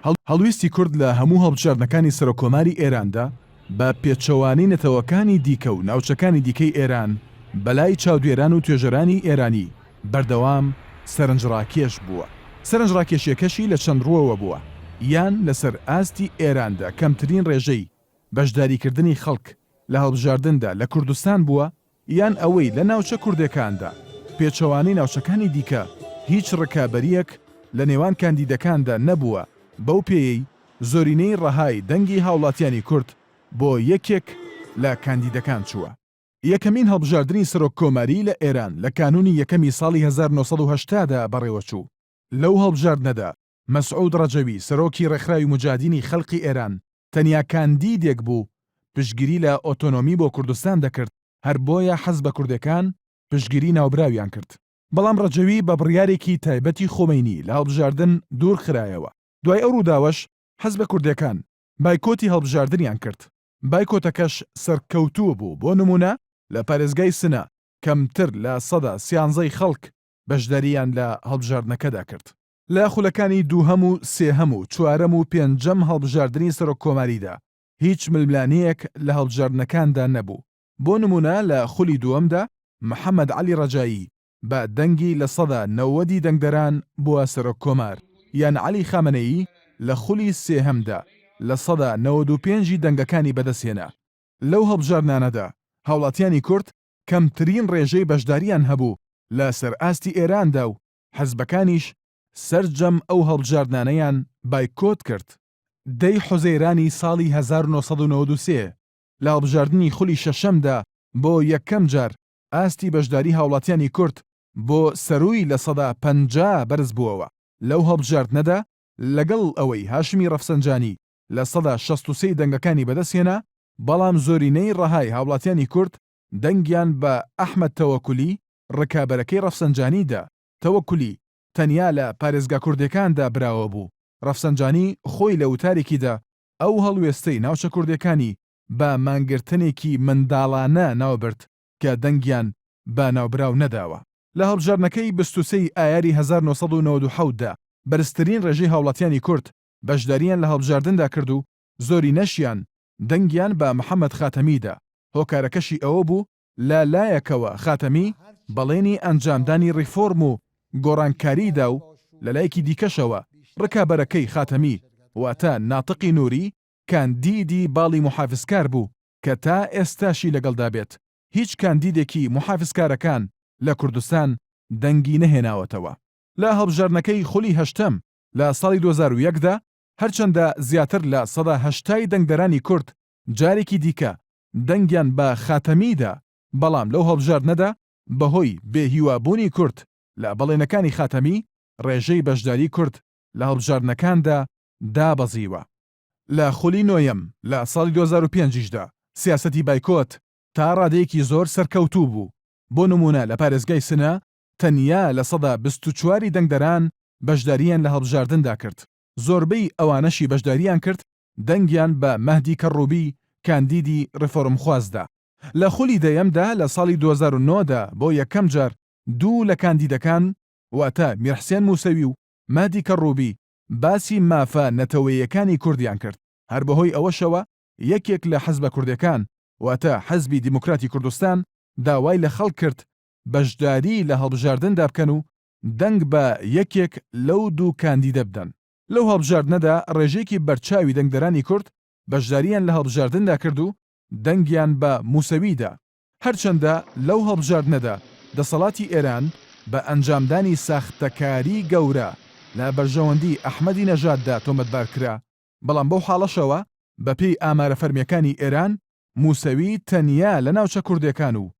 هەڵویستی کورد لە هەموو هەڵبژاردنەکانی سەرۆککۆماری ئێراندا بە پێچەوانەی نەتەوەکانی دیکە و ناوچەکانی دیکەی ئێران بەلای چاودێران و توێژەرانی ئێرانی بەردەوام سەرنجڕاکێش بووە. سەرنجڕاکێشییەکەشی لە چەند ڕووەوە بووە، یان لەسەر ئاستی ئێراندا کەمترین ڕێژەی بەشداریکردنی خەڵک لە هەڵبژاردندا لە کوردستان بووە، یان ئەوەی لە ناوچە کوردێکاندا پێچەوانەی ناوچەکانی دیکە هیچ ڕکابەرییەک لە نێوان کاندیدەکاندا نەبووە بەو پێیەی زۆرینەی ڕەهای دەنگی هاوڵاتیانی کورد بۆ یەکێک لە کاندیدەکان چووە. یەکەمین هەڵبژاردنی سەرۆک کۆماریی لە ئێران لە کانوونی یەکەمی ساڵی 1980 دا بەڕێوەچوو. لەو هەڵبژاردنەدا مەسعود ڕەجەوی سەرۆکی ڕێکخراوی موجاهدینی خەلقی ئێران تەنیا کاندیدێک بوو پشتگیری لە ئۆتۆنۆمی بۆ کوردستان دەکرد، هەر بۆیە حزبە کوردێکان پشتگیری ناوبراویان کرد. بەڵام ڕەجەوی بە بڕیارێکی تایبەتی خومەینی لە هەڵبژاردن دوور خرایەوە. دوای ئەو ڕووداوەش حزبە کوردێکان بایکۆتی هەڵبژاردنیان کرد. بایکۆتەکەش سەرکەوتوو بوو، بۆ نموونە لە پارێزگای سنە کەمتر لە سەدا سیانزەی خەڵک بەشدارییان لە هەڵبژاردنەکەدا کرد. لە خولەکانی دووهەم و سێهەم و چوارەم و پێنجەم هەڵبژاردنی سەرۆککۆماریدا هیچ ململانێیەک لە هەڵبژاردنەکاندا نەبوو، بۆ نموونە لە خولی دووەمدا محەمەد عەلی ڕەجایی بە دەنگی لە سەدا نەوەدی دەنگدەران بووە سەرۆککۆمار، یان عەلی خامەنەیی لە خولی سێهەمدا 95% ی دەنگەکانی بەدەستهێنا. لەو هەڵبژاردنانەدا هاوڵاتیانی کورد کەمترین ڕێژەی بەشدارییان هەبوو لە سەر ئاستی ئێراندا و حزبەکانیش سەرجەم ئەو هەڵبژاردنانەیان بایکۆت کرد. دەی حوزەیرانی ساڵی 1993 لە هەڵبژاردنی خولی شەشەمدا بۆ یەکەم جار ئاستی بەشداری هاوڵاتیانی کورد بۆ سەرووی 50% بەرز بووەوە. لەو هەڵبژاردنەدا لەگەڵ ئەوەی هاشمی ڕەفسەنجانی 63% ی دەنگەکانی بەدەستهێنا، بەڵام زۆرینەی ڕەهای هاوڵاتیانی کورد دەنگیان بە ئەحمەد تەوەکولی، ڕکابەرەکەی ڕەفسەنجانی دا. تەوەکولی تەنیا لە پارێزگا کوردێکاندا براوە بوو. ڕەفسەنجانی خۆی لە وتارێکیدا ئەو هەڵوێستەی ناوچە کوردێکانی بە مانگرتنێکی منداڵانە ناوبرد کە دەنگیان بە ناوبراو نەداوە. لە هەڵبژاردنەکەی 23 ی ئایاری 1997 دا بەرزترین ڕێژەی هاوڵاتیانی کورد بەشدارییان لە هەڵبژاردندا کرد و زۆرینەشیان دەنگیان بە محەمەد خاتەمی دا، هۆکارەکەشی ئەوە بوو لە لایەکەوە خاتەمی بەڵێنی ئەنجامدانی ڕیفۆرم و گۆڕانکاریی دا و لە لایەکی دیکەشەوە ڕکابەرەکەی خاتەمی واتە ناتقی نوری کاندیدی باڵی موحافزکار بوو کە تا ئێستاشی لەگەڵدا بێت هیچ کاندیدێکی موحافزکارەکان لە کوردستان دەنگی نەهێناوەتەوە. لە هەڵبژاردنەکەی خولی هەشتەم لە ساڵی 2001 دا هەرچەندە زیاتر لە سەدا هەشتای دەنگدەرانی کورد جارێکی دیکە دەنگیان بە خاتەمی دا، بەڵام لەو هەڵبژاردنەدا بەهۆی بێ هیوابوونی کورد لە بەڵێنەکانی خاتەمی، ڕێژەی بەشداری کورد لە هەڵبژاردنەکاندا دابەزیوە. لە خولی نۆیەم لە ساڵی 2005 یشدا سیاسەتی بایکۆت تا ڕادەیەکی زۆر سەرکەوتوو بوو، بۆ نموونە لە پارێزگای سنە تەنیا 24% ی دەنگدەران بەشدارییان لە هەڵبژاردندا کرد، زۆربەی ئەوانەشی بەشدارییان کرد دەنگیان بە مەهدی کەڕوبی کاندیدی ڕیفۆرمخواز دا. لە خولی دەیەمدا لە ساڵی 2009 دا بۆ یەکەم جار دوو لە کاندیدەکان واتە میرحسێن موسەوی و مەهدی کەڕوبی باسی مافە نەتەوەییەکانی کوردیان کرد، هەر بەهۆی ئەوەشەوە یەکێک لە حزبە کوردێکان واتە حزبی دیموکراتی کوردستان داوای لە خەڵک کرد بەشداری لە هەڵبژاردندا بکەن و دەنگ بە یەکێک لەو دوو کاندیدە بدەن. لەو هەڵبژاردنەدا ڕێژەیەکی بەرچاوی دەنگدەرانی کورد بەشدارییان لە هەڵبژاردندا کرد و دەنگیان بە موسەوی دا. هەرچەندە لەو هەڵبژاردنەدا دەسەڵاتی ئێران بە ئەنجامدانی ساختەکاریی گەورە لە بەرژەوەندی ئەحمەدی نەژاددا تۆمەتبار کرا، بەڵام بەو حاڵەشەوە بەپێی ئامارە فەرمییەکانی ئێران موسەوی تەنیا لە ناوچە کوردێکان و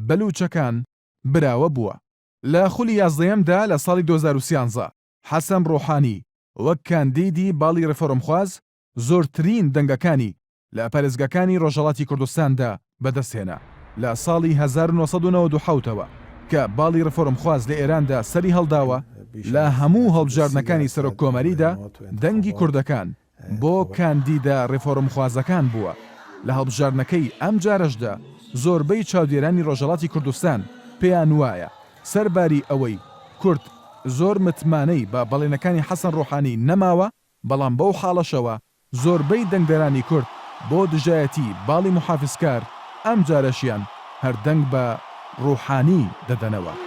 بەلوچەکان براوە بووە. لە خولی یازدەیەمدا لە ساڵی 2013 حەسەن ڕۆحانی وەک کاندیدی باڵی ڕێفۆرمخواز زۆرترین دەنگەکانی لە پارێزگاکانی ڕۆژهەڵاتی کوردستاندا بەدەستهێنا. لە ساڵی 1997 ەوە کە باڵی ڕێفۆرمخواز لە ئێراندا سەری هەڵداوە، لە هەموو هەڵبژاردنەکانی سەرۆککۆماریدا دەنگی کوردەکان بۆ کاندیدە ڕێفۆرمخوازەکان بووە. لە هەڵبژاردنەکەی ئەمجارەشدا زۆربەی چاودێرانی ڕۆژهەڵاتی کوردستان پێیان وایە سەرباری ئەوەی کورد زۆر متمانەی بە بەڵێنەکانی حەسەن ڕۆحانی نەماوە، بەڵام بەو حاڵەشەوە زۆربەی دەنگدەرانی کورد بۆ دژایەتی باڵی موحافیزکار ئەمجارەشیان هەر دەنگ بە ڕوحانی دەدەنەوە.